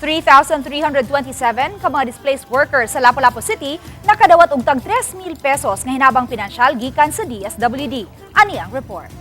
3,327 ka mga displaced workers sa Lapu-Lapu City nakadawat og tag 3,000 pesos nga hinabang pinansyal gikan sa DSWD. Ani ang report.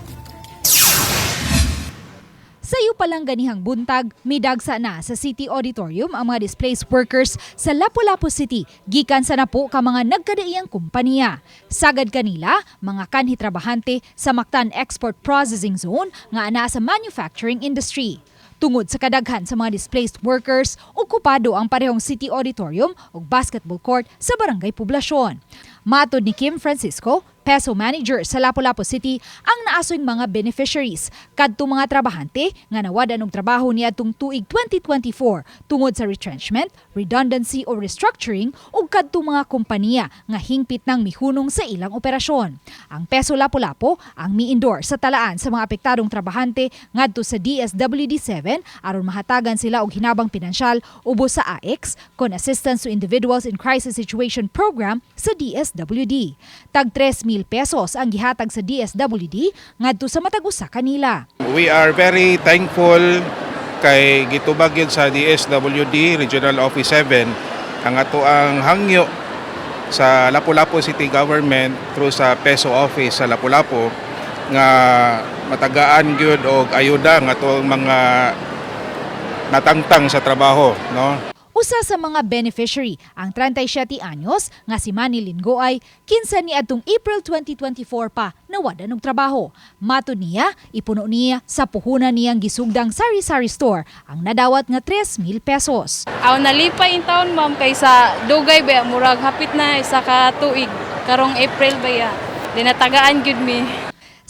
Sayo pa lang ganihang buntag, midagsa na sa City Auditorium ang mga displaced workers sa Lapu-Lapu City gikan sa napo ka mga nagkadaiyang kumpanya. Sagad kanila, mga kanhi trabahante sa Mactan Export Processing Zone nga anaa sa manufacturing industry. Tungod sa kadaghan sa mga displaced workers, okupado ang parehong City Auditorium ug basketball court sa Barangay Poblacion. Matod ni Kim Francisco, PESO manager sa Lapu-Lapu City, ang naasoy mga beneficiaries kadto mga trabahante nga nawad-an og trabaho niadtong tuig 2024 tungod sa retrenchment, redundancy o restructuring ug kadto mga kompanya nga hingpit nang mihunong sa ilang operasyon. Ang PESO Lapu-Lapu ang mi-endorse sa talaan sa mga apektadong trabahante ngadto sa DSWD 7 aron mahatagan sila og hinabang pinansyal ubos sa AICS kon Assistance to Individuals in Crisis Situation Program sa DSWD. Tag 3,000 pesos ang gihatag sa DSWD ngadto sa matag usa kanila. We are very thankful kay gitubag yun sa DSWD Regional Office 7 ang ato ang hangyo sa Lapu-Lapu City Government through sa PESO Office sa Lapu-Lapu nga matagaan gyud og ayuda nga atong mga natangtang sa trabaho, no? Usa sa mga beneficiary, ang 37 anyos nga si Manny Lingoay, kinsa ni adtong April 2024 pa nawad-an og trabaho. Matod niya, ipuno niya sa puhunan niyang gisugdang sari-sari store ang nadawat nga 3,000 pesos. Aw, nalipay in taon, ma'am, kay sa dugay ba, murag hapit na isa ka tuig karong April ba ya. Dinatagaan gyud mi.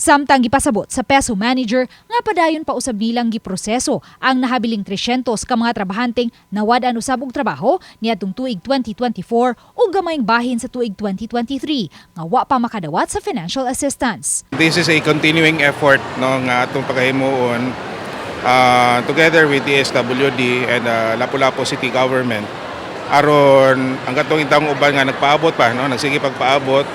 Samtang gipasabot sa PESO manager nga padayon pa usab nilang giproseso ang nahabiling 300 ka mga trabahanteng nawad-an usab og trabaho niadtong tuig 2024 ug gamayng bahin sa tuig 2023 nga wa pa makadawat sa financial assistance. This is a continuing effort, no, nga atong pagahimuon together with DSWD and Lapu-Lapu City Government aron ang katong intang uban nga nagpaabot pa, no, nagsige pagpaabot,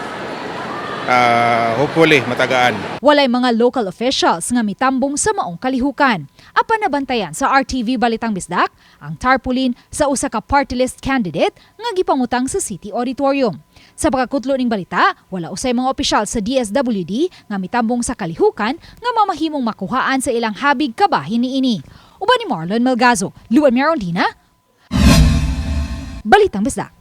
hopefully matagaan. Walay mga local officials nga mitambong sa maong kalihukan. Apan nabantayan sa RTV Balitang Bisdak ang tarpaulin sa usa ka party list candidate nga gipangutang sa City Auditorium. Sa pagkakutlo ning balita, wala usay mga opisyal sa DSWD nga mitambong sa kalihukan nga mamahimong makuhaan sa ilang habig kabahin niini. Uban ni Marlon Melgazo, Luan Merondina, Balitang Bisdak.